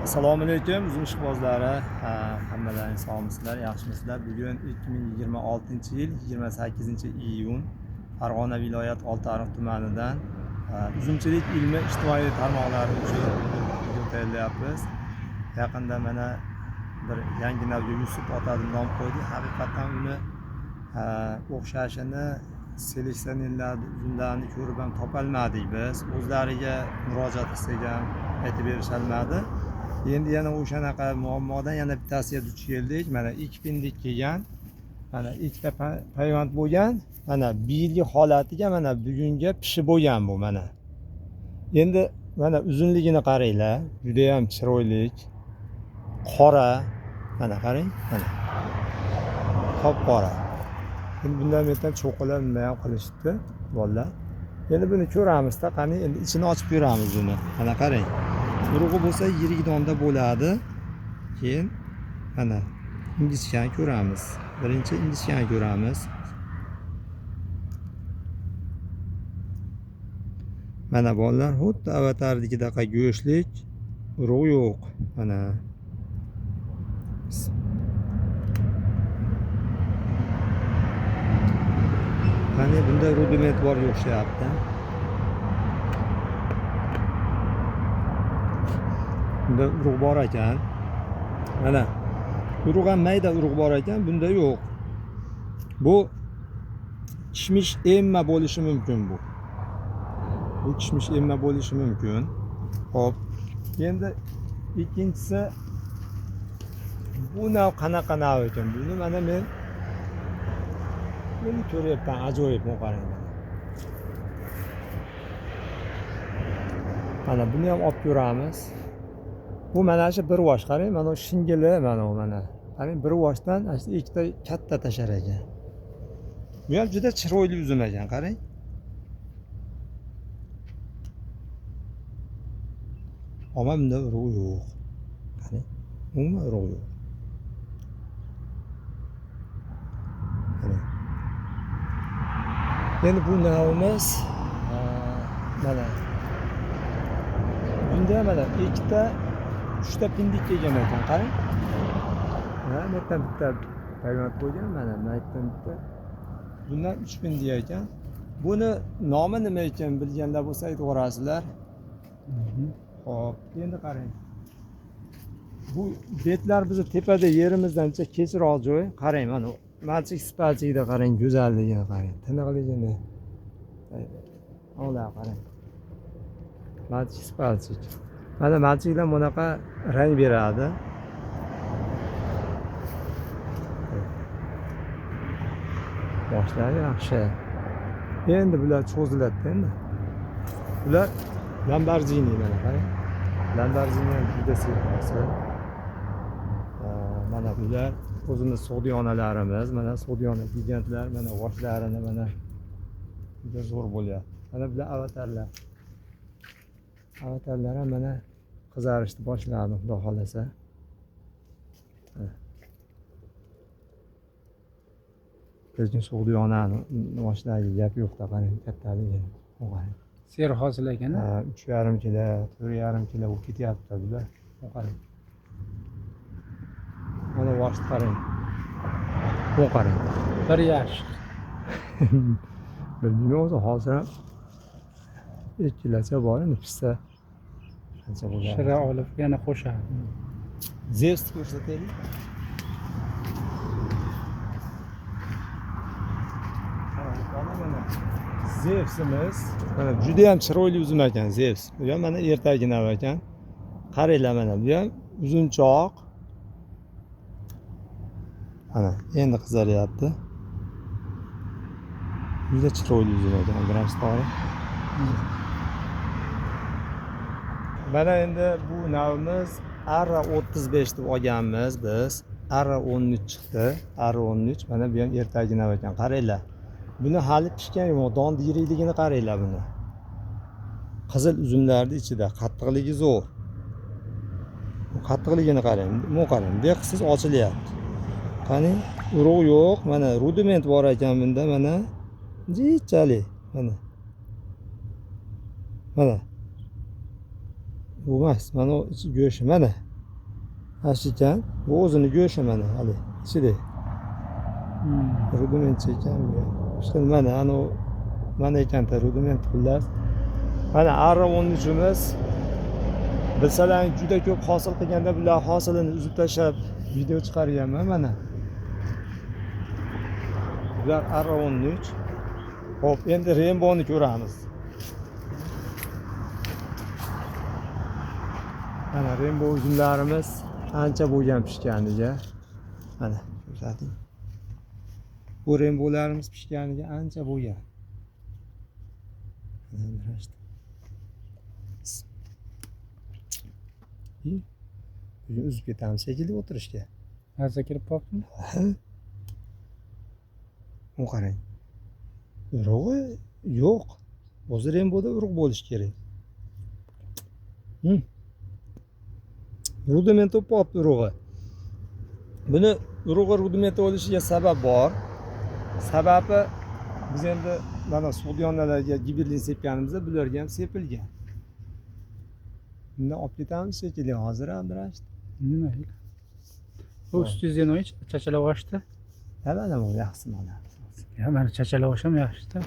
Assalomu alaykum uzum ishqibozlari, hammalaring sog'misizlar, yaxshimisizlar? Bugun 2026-yil 28-iyun Farg'ona viloyat Oltiariq tumanidan uzumchilik ilmi ijtimoiy tarmoqlari uchun video tayyorlayapmiz. Yaqinda mana bir yangi navga Yusuf ota deb nom qo'ydik. Haqiqatan uni o'xshashini seleksionerlar uzumlarni ko'rib ham topolmadik biz. O'zlariga murojaat qilsak ham aytib berisholmadi. Endi yana o'shanaqa muammodan yana bittasiga duch keldik. Mana 2 pindik kelgan. Mana ikkita payvand bo'lgan. Mana bu yilgi holatiga mana bugunga pishib bo'lgan bu mana. Endi mana uzunligini qaranglar, juda ham chiroyli. Qora. Mana qarang, mana. Qop-qora. Endi bundan bu cho'qilar nima ham qilishibdi bolalar. Endi buni ko'ramizda, qani endi ichini ochib ko'ramiz buni. Mana qarang. Urug'i bo'lsa yirik donda bo'ladi. Keyin mana ingichkani ko'ramiz. Birinchi ingichkani ko'ramiz. Mana bolalar xuddi avatarnikidaqa go'shtlik, urug' yo'q. Mana. Qani bunda rudiment bor o'xshayapti. Bunda urug' bor ekan. Mana urug' ham mayda urug' bor ekan, bunda yo'q. Bu kishmish emma bo'lishi mumkin bu. Bu kishmish emma bo'lishi mumkin. Xo'p, endi ikkinchisi bu nav qanaqa nav ekan? Buni mana men buni ko'ryapman, ajoyib, bu qarang mana. Mana buni ham olib ko'ramiz. Bu mana shu bir vosh, qarang, mana shingili, mana u mana. Qarang, bir voshdan ana shu ikkita katta tashar ekan. Bu ham juda chiroyli uzum ekan, qarang. Ammo bunda urug' yo'q. Qarang, umuman urug' yo'q. Qarang. Endi bu navimiz mana bunda mana ikkita uchta pindik kelgan ekan, qarang. Mana bu yerdan bitta payvand qo'ygan, mana bu yerdan bitta. Bundan 3 pindik ekan. Buni nomi nima ekan bilganlar bo'lsa aytib yuborasizlar. Xo'p, endi qarang. Bu betlar bizni tepada yerimizdan ancha kechroq joy. Qarang, mana malchik sipalchikda qarang, go'zalligini qarang, tiniqligini. Ola qarang. Malchik sipalchik. Mana malchiklar bunaqa rang beradi. Boshlari yaxshi. Endi bular cho'ziladi endi. Bular Lamborghini mana qarang. Lamborghini ham juda serhosil. Mana bular o'zimiz sug'diyonalarimiz, mana sug'diyona gigantlar, mana g'oshlarini mana juda zo'r bo'lyapti. Mana bular avatarlar. Avatarlar ham mana qizarishni boshladi, xudo xolasa. Lekin sug'diyonani g'oshlariga gap yo'qda, qarang kattaligini. Qarang. Serhosil ekan. Ha, 3,5 kilo, 4,5 kilo bo'lib ketyapti bular. Qarang. Mana g'oshni qarang. Bu qarang. Bir yaxshi. Bilmayman o'zi hozir ham 2 kilocha bor endi pista. Qancha bo'ladi? Shira olib yana qo'shadi. Zevsni ko'rsataylik. Mana Zevsimiz. Mana juda ham chiroyli uzum ekan Zevs. Bu ham mana ertagi nav ekan. Qaranglar mana bu ham uzunchoq. Mana endi qizaryapti. Juda chiroyli uzum ekan, birinchi. Mana endi bu navimiz Arra 35 deb olganmiz biz. Arra 13 chiqdi. Arra 13 mana bu ham ertagi nav ekan. Qaranglar. Buni hali pishgan yo'q, don yirikligini qaranglar buni. Qizil uzumlarning ichida qattiqligi zo'r. Bu qattiqligini qarang, bu qarang, deqsiz ochilyapti. Qani, urug' yo'q, mana rudiment bor ekan bunda, mana jichalik, mana. Mana. Bu emas, mana go'shti, mana. Mana shu ekan. Bu o'zini go'shti mana hali ichida. Rudimentcha ekan bu ham. Ishqil mana anavi mana ekanda rudiment xullas. Mana arra 13imiz bilsalaring juda ko'p hosil qilganda bular hosilini uzib tashlab video chiqarganman mana. Bular arra 13. Xo'p, endi Rainbowni ko'ramiz. Mana Rainbow uzumlarimiz ancha bo'lgan pishganiga. Mana ko'rsating. Bu Rainbowlarimiz pishganiga ancha bo'lgan. Mana Rashid. Bugun uzib ketamiz shekilli o'tirishga. Maza kirib qolibdimi? U qarang. Urug'i yo'q. O'zi Rainbowda urug' bo'lishi kerak. Rudiment bo'lib qolibdi urug'i. Buni urug'i rudiment bo'lishiga sabab bor. Sababi biz endi mana sug'diyonalarga gibberlin sepganimizda bularga ham sepilgan. Bundan olib ketamiz shekilli hozir Abdurashid. Nima? Bu ustingizdan o'yinch chachalab ochdi. Ha, mana bu yaxshi mana. Ya mana chachalab ham yaxshida.